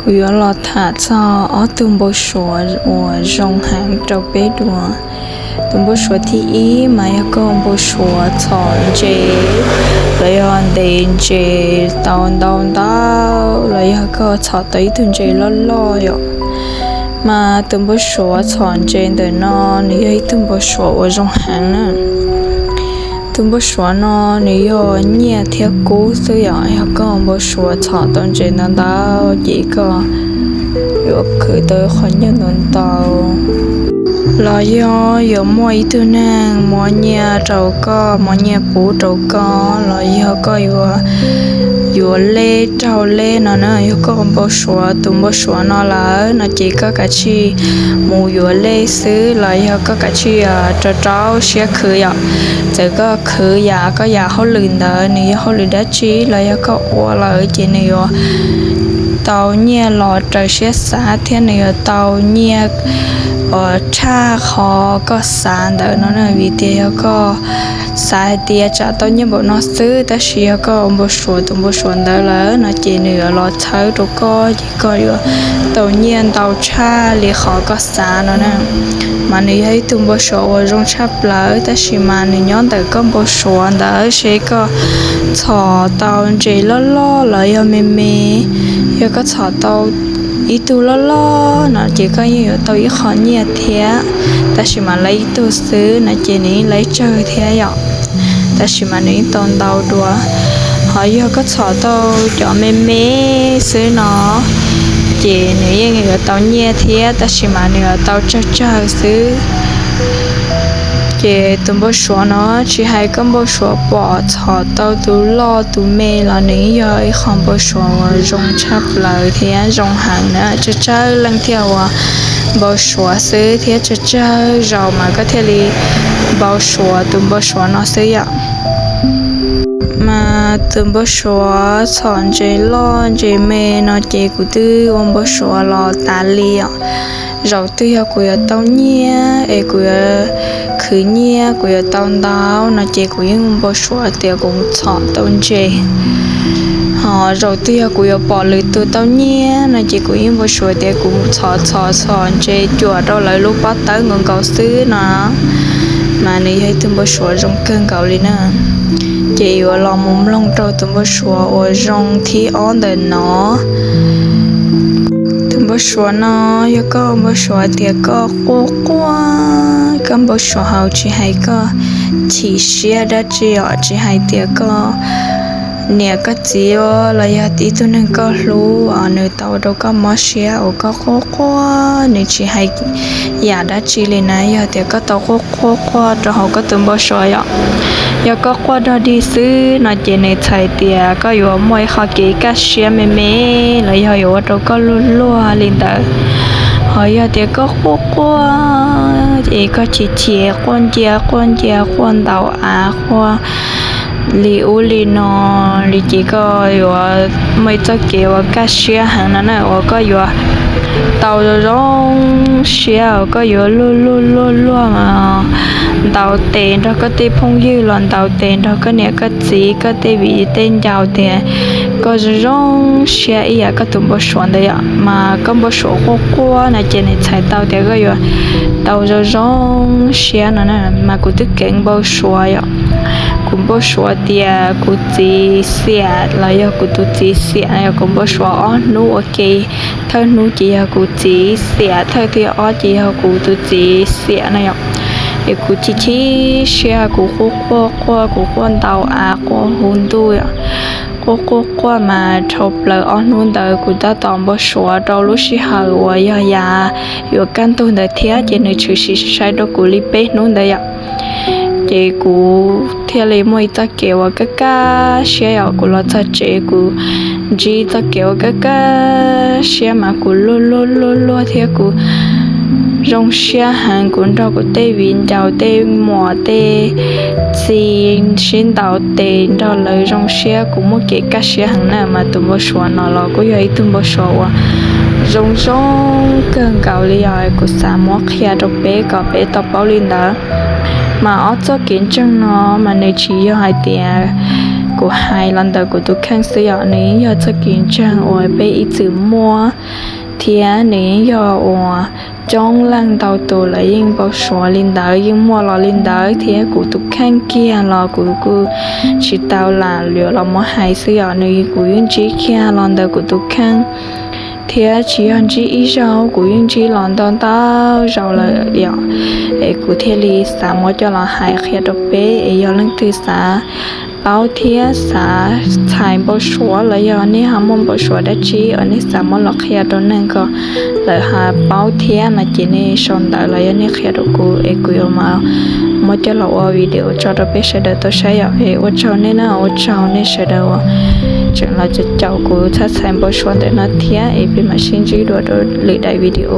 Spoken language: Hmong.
Kuv yuav los tham txog ob tug npau suav uas zoo heev rau peb dua. Tus npau suav thib ib mas yog koj npau suav txhom ntses los yog ntes ntses tau ntau ntau los yog koj txhom tau ib tug ntses loj loj yom. Mas tus npau suav txhom ntses ntawm no nws yog ib tug npau suav uas zoo heev na. Tus npau suav no nws yog nyiaj thiab kub xwb yom. Yog koj npau suav txhom tau ntses ntau ntau ces koj yuav khwv tau qhov nyiaj ntau ntau, los yog yuav muaj ib tug neeg muab nyiaj rau koj, muab nyiaj pub rau koj, los yog koj yuav yuav lej raug lej no na. Yog koj npau suav tus npau suav no lawm no ces koj kav tsij mus yuav lej xwb, los yog koj kav tsij rau rau siab khwv yom. Txawm koj khwv yam koj yam hauj lwm ntawd nws yog hauj lwm dab tsi los yog koj ua lawm ces nws yuav tau nyiaj los raws siab xav thiab nws yuav tau nyiaj uas tshaj qhov koj xav ntawd no na. Vim tias yog koj xav hais tias tsam tau nyiaj npaum no xwb, tab sis yog koj npau suav tus npau suav ntawd lawm no ces nws yuav los txhawb rau koj ces koj yuav tau nyiaj ntau tshaj li qhov koj xav no na. Mas nws yog ib tug npau suav uas zoo tshaj plaws, tab sis mas nws nyob ntawm koj npau suav ntawd seb koj txhom tau ntses loj loj los yog me me. Yog koj txhom tau ib tug loj loj no ces koj yeej yuav tau ib qho nyiaj thiab, tab sis mas lawv ib tug xwb no ces nws yeej lawv tsawg thiab yom. Tab sis mas nws yeej tau ntau dua. Ho yog koj txhom tau cov me me xwb no ces nws yeej yuav tau nyiaj thiab, tab sis mas nws yuav tau tsawg tsawg xwb. Ces tus npau suav no tsis hais koj npau suav pom txhom tau tus loj tus me los nws yog ib qho npau suav uas zoo tshaj plaws thiab zoo heev na. Tsawg tsawg leej thiaj uas npau suav xwb thiab tsawg tsawg zaus mas koj thiaj li npau suav tus npau suav no xwb yom. Mas tus npau suav txhom ntses loj ntses me no ces kuv twb ua npau suav los tas li os. Zaum twg yog kuv yuav tau nyiaj es kuv yuav khwv nyiaj kuv yuav tau ntau no ces kuv yeej npau suav tias kuv txhom tau ntses. Ho zaum twg yog kuv yuav pom lwm tus tau nyiaj no ces kuv yeej npau suav tias kuv txhom txhom txhom ntses cuam rau lawv lub pob tawb nkaus nkaus xwb no. Mas nws yog ib tug npau suav zoo kawg nkaus li na. Ces yuav los mus mloog rau tus npau suav uas zoo thib ob ntawm no. Tus npau suav no yog koj npau suav tias koj quaj quaj, koj npau suav hauv tsis hais koj chim siab dab tsi os, tsis hais tias koj niam koj txiv los yog ib tug neeg koj hlub nws tau rau koj mob siab uas koj quaj quaj, nws tsis hais yam dab tsi li na. Yog tias koj tau quaj quaj quaj rau hauv koj tus npau suav yom, yog koj quaj dog dig xwb no ces nws txhais tias koj yuav muaj ib qho kev kaj siab me me los yog yuav ua rau koj luag luag li ntawd. Ho yog tias koj quaj quaj es koj chim chim quaj ncia quaj ncia quaj ntaus av quaj li ub li no li ces koj yuav muaj ib txoj kev uas kaj siab heev no na, uas koj yuav tau zoo zoo siab uas koj yuav luag luag luag luag mas ntaus tes nrog koj tej phooj ywg los ntaus tes nrog koj niam koj txiv koj tej viv tej ncaus tias koj zoo zoo siab ib yam koj tus npau suav ntawd yom. Mas koj npau suav quaj quaj no ces nws txhais tau tias koj yuav tau zoo zoo siab no na. Mas kuv twb keev npau suav yom, kuv npau suav tias kuv txiv xiam los yog kuv tus txiv xiam no yog kuv npau suav ob hnub ua ke, thawj hnub ces yog kuv txiv xiam, thawj thib ob ces yog kuv tus txiv xiam no yom. Es kuv chim chim siab kuv quaj quaj quaj, kuv quaj ntaus av quaj hu ntuj yom. Quaj quaj quaj mas dhau plaws ob hnub ntawd kuv tab tom npau suav rau lub sij hawm uas yog yav yuav kaj ntug ntawd thiab ces nws tshwm sim sai rau kuv li peb hnub ntawd yom. Ces kuv thiaj li muaj ib txoj kev uas kaj kaj siab yom, kuv los txog tsev kuv ntsib txoj kev uas kaj kaj siab mas kuv luag luag luag luag thiab kuv zoo siab heev, kuv nrog kuv tej viv ncaus tej muam tej txiv sib ntaus tes nrog lawv zoo siab, kuv muaj kev kaj siab heev na. Mas tus npau suav no los kuj yog ib tug npau suav uas zoo zoo kawg nkaus li os, kuv xav muab qhia rau peb kom peb tau paub li ntawd. Mas ob txoj kev ntseeg no mas nws tsis yog hais tias Kuv hais los ntawm kuv tus kheej xwb yom, nws yeej yog txoj kev ntseeg uas peb ib txwm muaj, thiab nws yeej yog uas coob leej ntau tus lawv yeej npau suav li ntawd, yeej muaj los li ntawd, thiab kuv tus kheej kiag los kuv kuj tsis tau lam luag los muab hais xwb yom, nws kuv yeej ntsib kiag los ntawm kuv tus kheej, thiab tsis yog ntsib ib zaug, kuv yeej ntsib los ntau ntau zaus lawm yom. Es kuv thiaj li xav muab coj los hais qhia rau peb, es yog leej twg xav paub thiab xav txhais npau suav los yog nej ho muaj npau suav dab tsi uas nej xav muab los qhia rau neeg kom lawv ho paub thiab no ces nej sau ntawv los yog nej qhia rau kuv es kuv yuav mam muab coj los ua video tso rau peb sawv daws tau saib yom. Es ua tsaug nej na, ua tsaug nej sawv daws uas tseem los caum kuv txhab txhais npau suav ntawm no thiab, es peb mam sib ntsib dua rau lwm daim video.